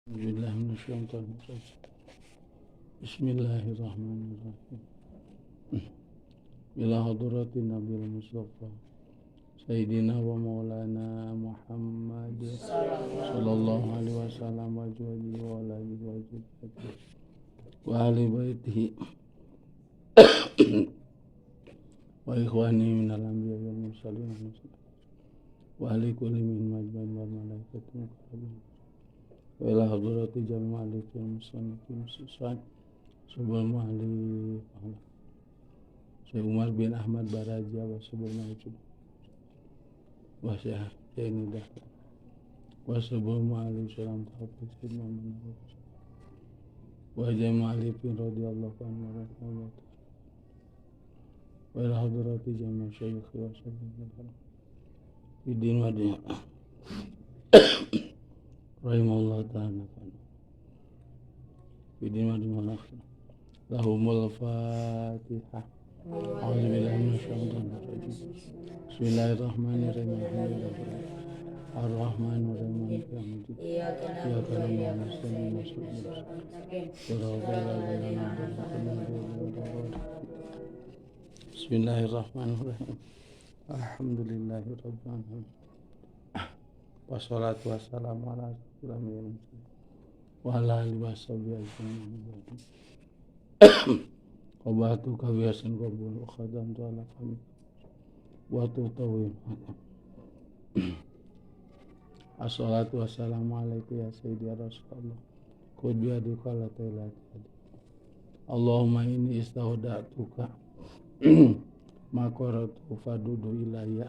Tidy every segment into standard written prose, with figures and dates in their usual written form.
Bismillahirrahmanirrahim. Bismillahirrahmanirrahim. Ila hadratin Nabil Mustafa Sayyidina wa Maulana Muhammad sallallahu alaihi wasallam wa alihi wa alihi wa sahbihi wa ahli baitihi wa ikhwani minal anbiya wal mursalin wa ahli kulli min majma'in wal malaikati muqarrabin wa ila hadrati jami'il musannifin susan sebelum ahli Syekh Umar bin Ahmad Baraja wa sebelum ahli wa Syekh Zaini Dahlan wa sebelum ahli salam taufiq sayyidina Muhammad wa jami'il radhiyallahu anhu wa rahimahullah wa ila hadrati jami'il syekh wa sayyidina Bidin wa dunya rahimahullah ta'ala bidin wa dunya lahumul fatihah. A'udzubillahi minasyaitonir rajim. Bismillahirrahmanirrahim. Alhamdulillah arrahmanir rahim maliki yaumiddin. Iyyaka na'budu wa nasta'in. Bismillahirrahmanirrahim. Alhamdulillahirabbil alamin. Wassalatu wassalamu ala asyrafil mursalin wa ala alihi washabihi ajma'in. Qabatu kabiyasan qabul khadam ta'ala kami wa tutawin. Assalatu wassalamu alayka ya sayyidi ya Rasulullah. Khudh bi yadika la ilaha. Allahumma inni istauda'tuka ma qara'tu fadudu ilayya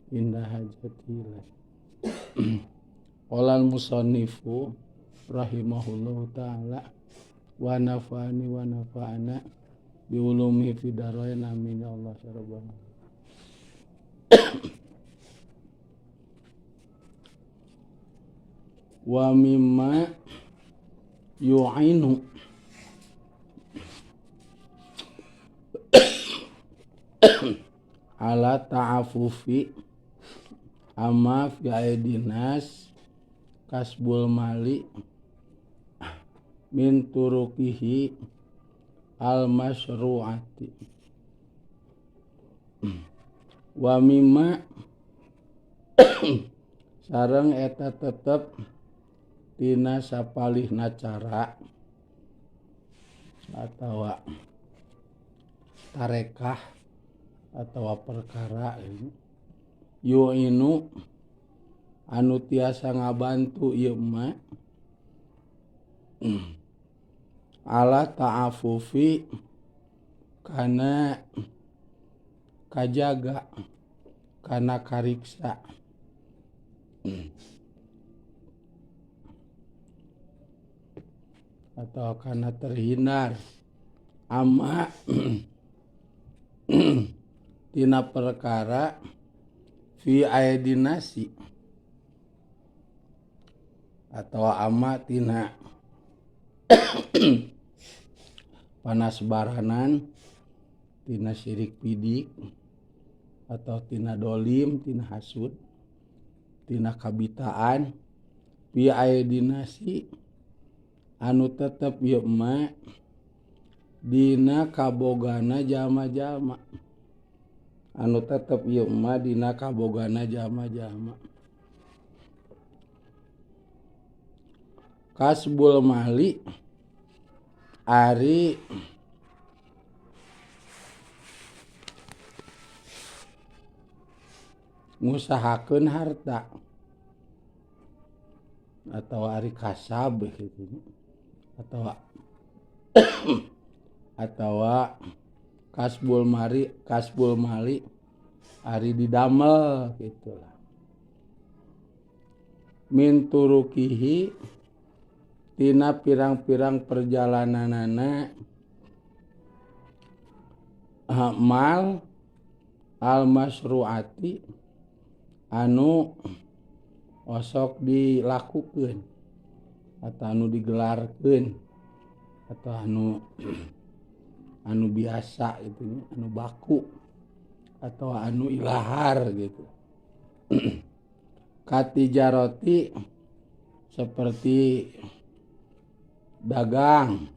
inda hajati ilai. Qala al-musannifu rahimahullahu ta'ala wa nafa'ani wa nafa'ana bi ulumi fi darain amin ya Allah ya rabbal alamin. Wa mimma yu'inu ala ta'afufi amma fi aidinas kasbul mali min turukihi al masyru'ati. Wa mimma sareng eta tetep tina sapalihna cara atawa tarekah atawa perkara yu'inu anu tiasa ngabantu ieu mah ala ta'afufi kana kajaga kana kariksa atau kana terhindar ama tina perkara fi aidinasi atau ama tina panas baranan tina syirik pidik atau tina dolim tina hasud tina kabitaan fi aidinasi anu tetep ieu mah dina kabogana jalma-jalma anu tetep ieu mah dina kabogana jalma-jalma kasbul mali ari ngusahakeun harta atau ari kasab gitu atau atau kasbul mali ari didamel gitulah min turukihi tina pirang-pirang perjalananana mal al masyru'ati anu osok dilakukeun atau anu digelarkeun atau anu biasa gitu anu baku atau anu ilahar gitu. Katijaroti seperti Dagang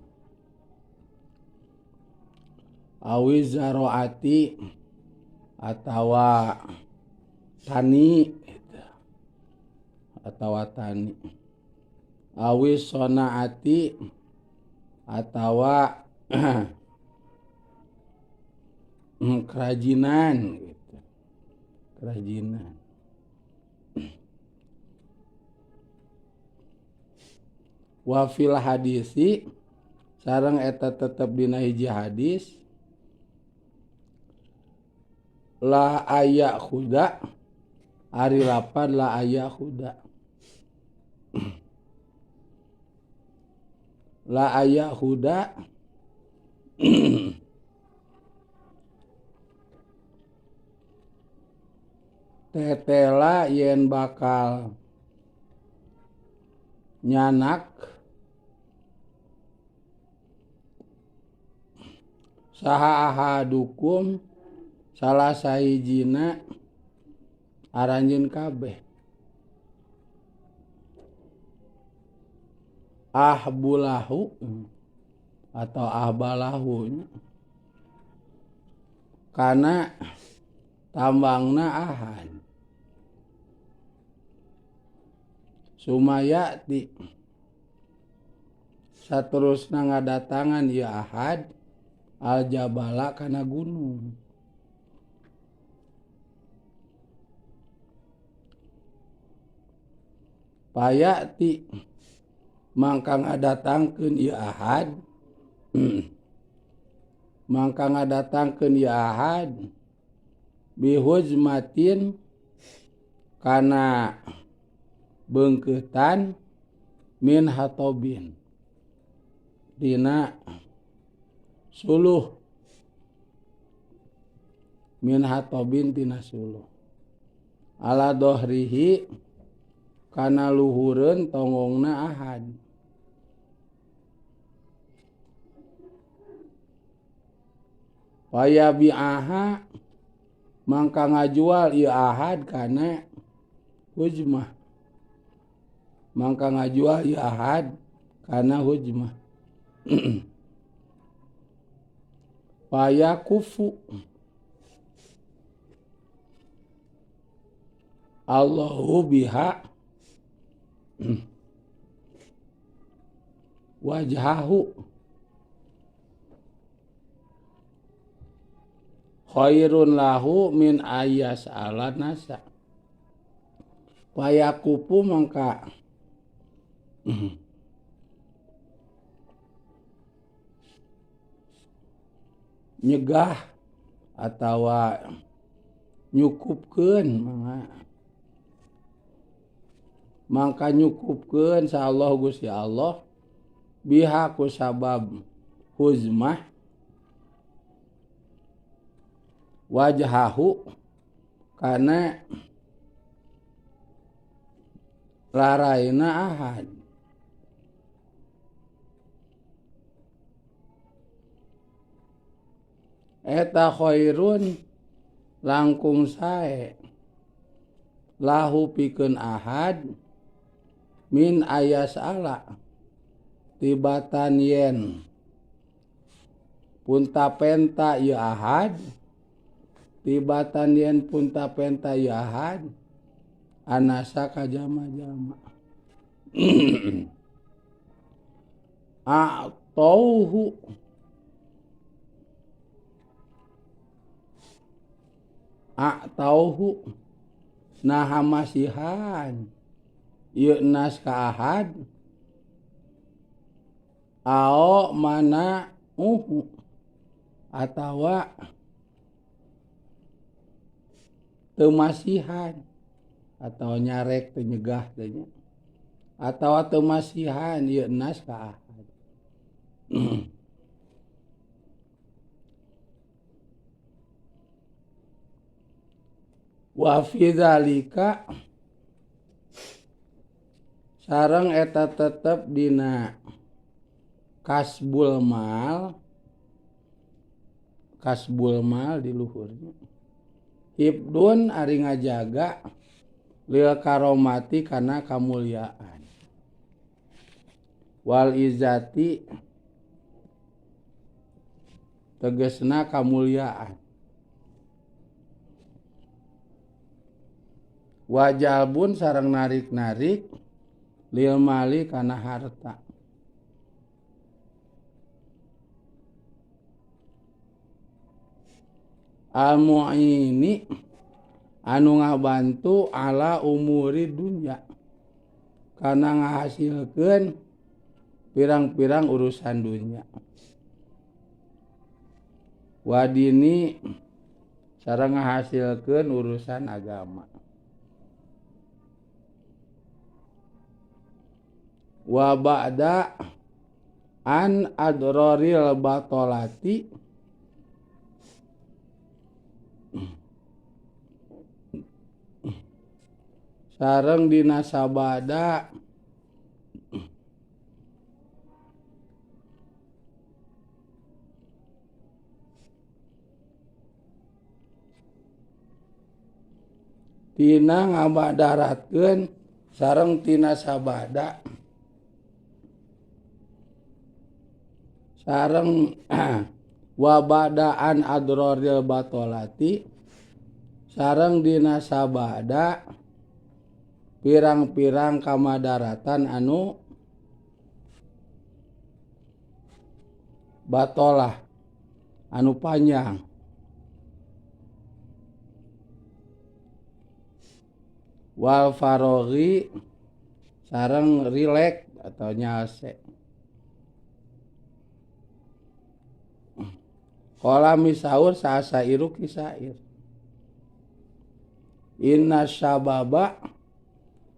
awi zaroati atawa tani atawa tani awi sonaati atawa kerajinan gitu. Kerajinan wa fil hadisi sareng eta tetep dina hiji hadis la aya khuda ari lapan la aya khuda la aya khuda tetela yen bakal nyanak saha ahadukum salah sahijina aranjeun kabeh ahbulahu atau ahbalahu kana tambangna ahad sumayati saterusna ngadatangan ieu ahad aljabala kana gunung payati mangka ngadatangkeun ieu ahad mangka ngadatangkeun ieu ahad bihuzmatin kana beungkeutan min hatobin dina suluh min hatobin tina suluh ala dohrihi kana luhureun tonggongna ahad waya bi'aha mangka ngajual ieu ahad kana hujmah mangka ngajual ieu ahad kana hujmah payakufu Allahu biha wajhahu khairun lahu min ayas ala nasa payakupu mangka nyegah atawa nyukupkeun mangka nyukupkeun sa Allah Gusti Allah biha ku sabab huzmah wajhahu kana laraina ahad eta khairun langkung sae lahu pikeun ahad min ayas ala tibatan yen punta penta ieu ahad tibatan yen punta penta ieu ahad anasa ka jama-jama a'tauhu a'tauhu naha masihan ieu nas ka ahad ao mana uhu atawa teu masihan atau nyarek teu nyegah teh nya atawa teu masihan ieu nas ka ahad wa fi dzalika sareng eta tetep dina kasbul mal di luhurnya hibdun ari ngajaga lil karomati kana kamuliaan. Wal izzati tegesna kamuliaan. Wajalbun sareng narik-narik lil mali kana harta. Al mu'ini anu ngabantu ala umuri dunya kana ngahasilkeun pirang-pirang urusan dunya. Wadini sareng ngahasilkeun urusan agama. Wa ba'da an adraril batolati sareng dina sabada tina ngabadaratkeun sareng tina sabada sareng wabadaan adroril batolati sareng dina sabada pirang-pirang kamadaratan anu batolah anu panjang. Wal faroghi sareng rilek atau nyalse. Qala misaur sasairu kisair. Inna syababa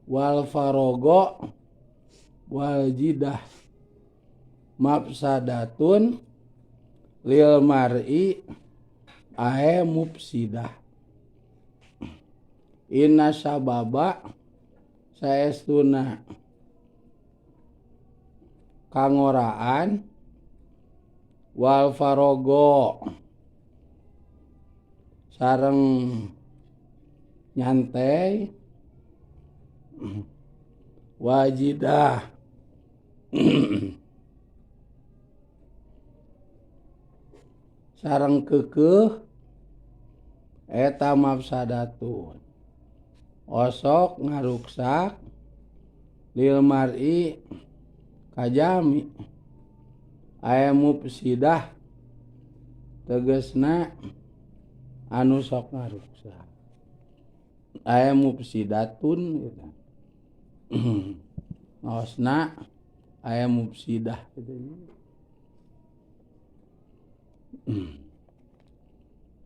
wal farogo wal jidah mafsadatun lil mar'i ae mufsidah. Inna sababa saestuna kangoraan wal farogo sareng nyantai wajidah sareng kekeuh eta mafsadatun osok ngaruksak lil mar'i kajami aya mufsidah tegesna anu sok ngaruksak aya mufsidatun gitu. Ngaosna aya mufsidah gitu.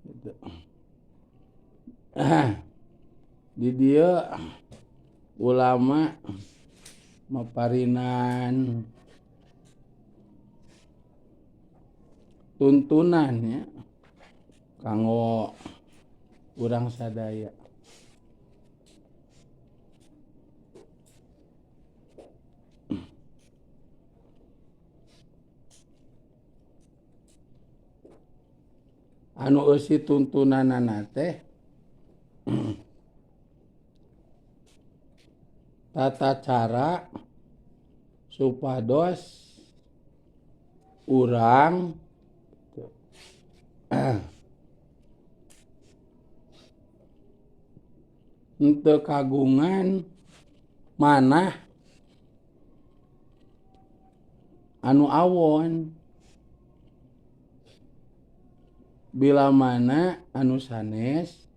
Gitu. Di dieu ulama maparinan tuntunan ya kanggo urang sadaya. Anu eusi tuntunanana teh tata cara supados urang henteu kagungan manah anu awon bila mana anu sanes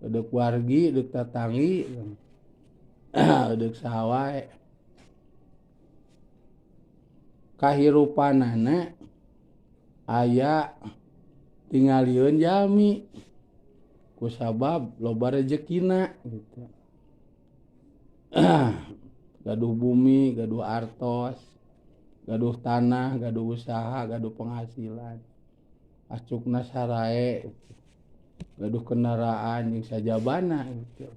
deuk wargi deuk tatangi deuk saha wae kahirupanana aya tingalieun jalmi kusabab loba rejekina gitu. Gaduh bumi, gaduh artos, gaduh tanah, gaduh usaha, gaduh penghasilan, acukna sarae, gaduh kendaraan jeung sajabana gitu.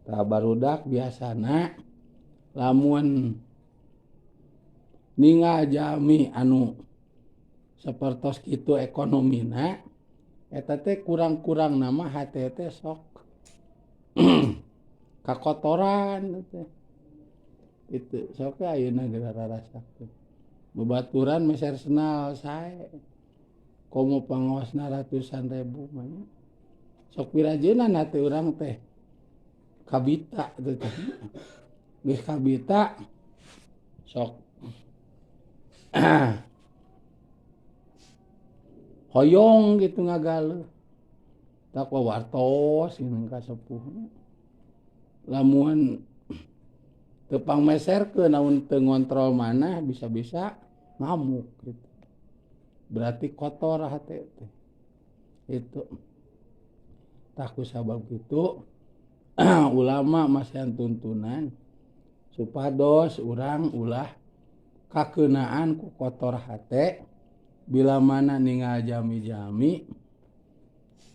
Tah barudak biasana lamun ningal jalmi anu sapertos kitu ekonomina eta teh kurang-kurang nama hate teh sok kakotoran teh. Itu sok ayeuna geura rarasakeun. Babaturan meser sendal sae. Komo pangaosna ratusan ribu mah nya. Sok pirajeunan hate urang teh. Kabita teh. Geus kabita sok hoyong gitu ngagaleuh. Tak wartos geuning ka sepuhna. Lamun teu pangmeserkeun lamun teu ngontrol manah bisa-bisa ngamuk gitu. Berarti kotor hate teh. Itu. Tah ku sabab kitu ulama masihan tuntunan supados urang ulah kakeunaan ku kotor hate bila mana ningal jami-jami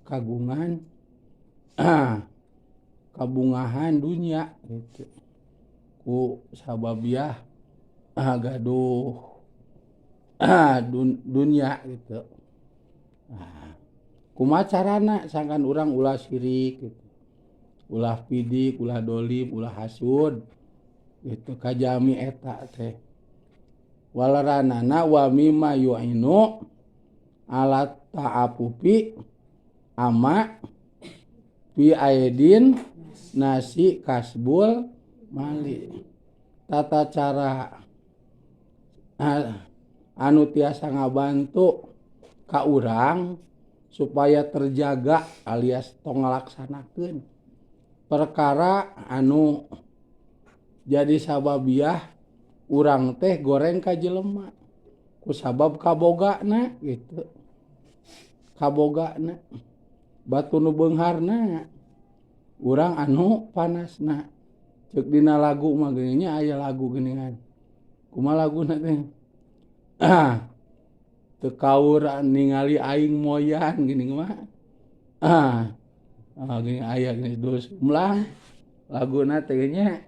kagungan kabungahan dunya gitu. Ku sababiah gaduh dunya gitu. Nah, kumaha carana sangkan urang ulah sirik gitu. Ulah pidik, ulah dolim, ulah hasud gitu ka jami eta teh. Walaranana wa mimma yu'inu ala ta'afufi ama fi aidin nasi kasbul mali. Tata cara anu tiasa ngabantu ka urang supaya terjaga alias tong ngalaksanakeun perkara anu jadi sababiah urang teh goreng ka jelema ku sabab kabogana gitu. Kabogana batu nu beungharna urang anu panasna. Ceuk dina lagu mah geuning nya aya lagu geuningan. Kumaha laguna teh? Teu kaur ningali aing moyan geuning mah. Geuning aya geuning Doel Sumblang laguna teh nya.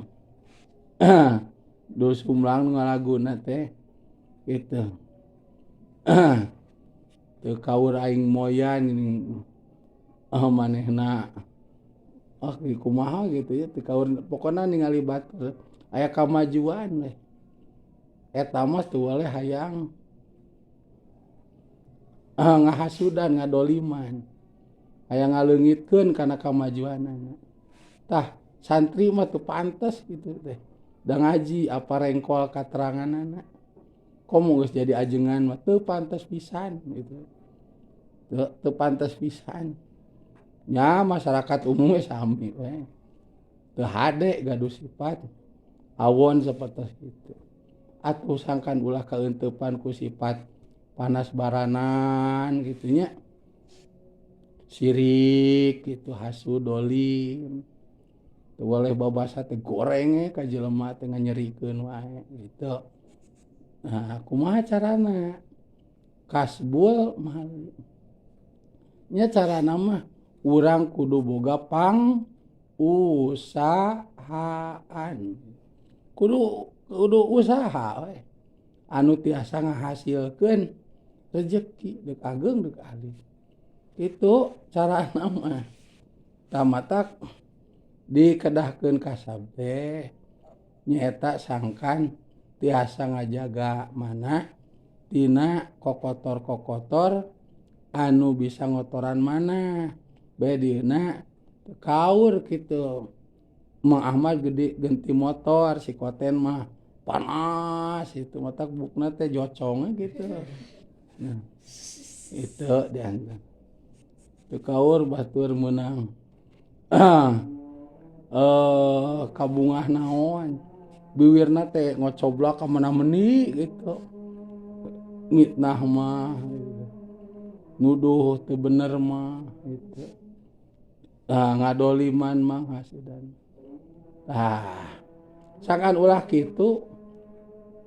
Doel Sumblang nu ngalaguna teh gitu. Teu kaur aing moyan geuning manehna. Kumaha gitu ya teu kaur pokona ningali batur aya kamajuan we. Eta mah teu boleh hayang ngahasudan ngadoliman. Hayang ngaleungitkeun kana kamajuanana. Tah santri mah teu pantes gitu teh. Da ngaji apa rengkol kateranganana. Komo geus jadi ajengan mah teu pantes pisan gitu. Teu pantes pisan. Nya masyarakat umum we sami we. Teu hade gaduh sifat awon sapertos kitu. Atuh sangkan ulah kaeuntepan ku sifat panas baranan gitu nya. Sirik gitu, hasud, dolim. Teu boleh babasa teh goreng ka jelema teh nganyerikeun wae gitu. Nah, kumaha carana? Kasbul mali. Nya carana mah urang kudu boga pang usahaan. Kudu usaha we. Anu tiasa ngahasilkeun rejeki deuk ageng deuk alit. Itu carana mah. Tamatak dikedahkeun kasab teh nyaeta sangkan tiasa ngajaga manah tina kokotor-kokotor anu bisa ngotoran manah. Bedina kaur gitu. Mang Ahmad gede ganti motor si koten mah panas itu matak bukna teh jocong gitu. Nah, itu diantar. Teu kaur batur meunang. Kabungah naon. Biwirna teh ngocoblak ka mana-meni gitu. Mitnah mah gitu. Nuduh teu bener mah gitu. Nah, ngadoliman mah hasudan. Tah, sangkan ulah kitu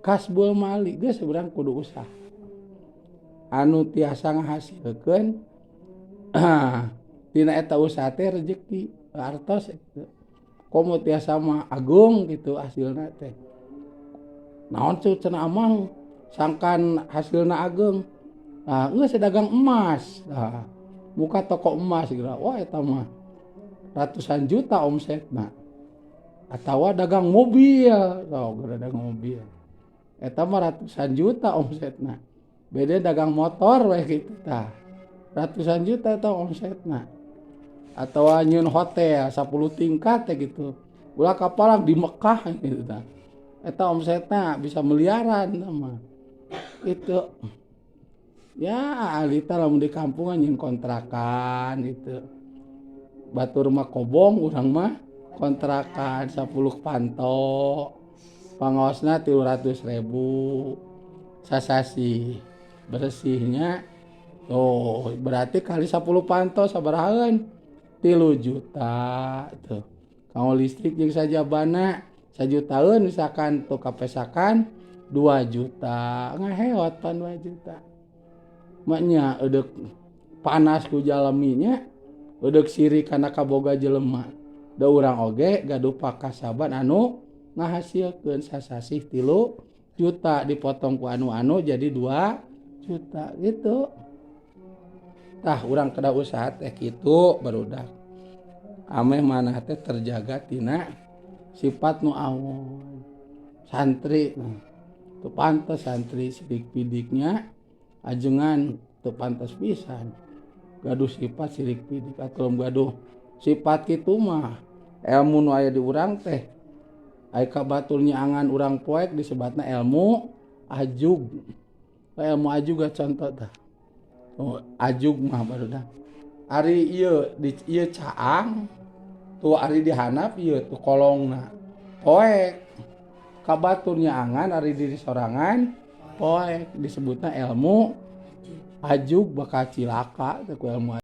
kasbul mali geus urang kudu usaha. Anu tiasa ngahasilkeun tina eta usaha teh rejeki artos gitu. Komo tiasa mah agung gitu hasilna teh. Naon ceu cenah amang sangkan hasilna ageng. Nah, geus dagang emas. Nah, muka toko emas geura. Wah eta mah ratusan juta omsetna. Atawa dagang mobil, oh, dagang mobil eta mah ratusan juta omsetna. Beda dagang motor we gitu tah, ratusan juta eta omsetna. Atau nyieun hotel 10 tingkat teh gitu, ulah kapalang di Mekah gitu tah, eta omsetna bisa miliaran mah itu. Ya alita lamun di kampung nyieun kontrakan gitu, batur mah kobong, urang mah kontrakan 10 panto, pangaosna 300.000 sasasi bersihnya tuh. Berarti kali 10 panto sabarahaeun? 3 juta tuh. Kalau listrik jeung sajabana sajutaan misalkan tuh, kapesakan 2 juta, ngaheot pan 2 juta. Maknya eudek panas ku jalminya, eudek sirik kana kaboga jelema. Da urang oge gaduh pakasaban anu ngahasilkeun sasasih 3 juta, dipotong ku anu-anu jadi 2 juta gitu tah. Urang kedah usaha teh kitu, barudak, ameh manah teh terjaga tina sifat nu awon. Santri teu pantes santri sirik pidiknya, ajengan teu pantes pisan gaduh sifat sirik pidik. Atau gaduh sifat kitu mah ilmu nu aya di urang teh aya ka batur nyaangan urang poek, disebatna ilmu ajug. Ilmu ajug ga contoh tah. Oh, ajug mah barudak, ari ieu di ieu caang tuh, ari dihandap ieu tuh kolongna poek, ka batur nyaangan ari diri sorangan poek, disebutna ilmu ajug, bakal cilaka teh ku ilmu.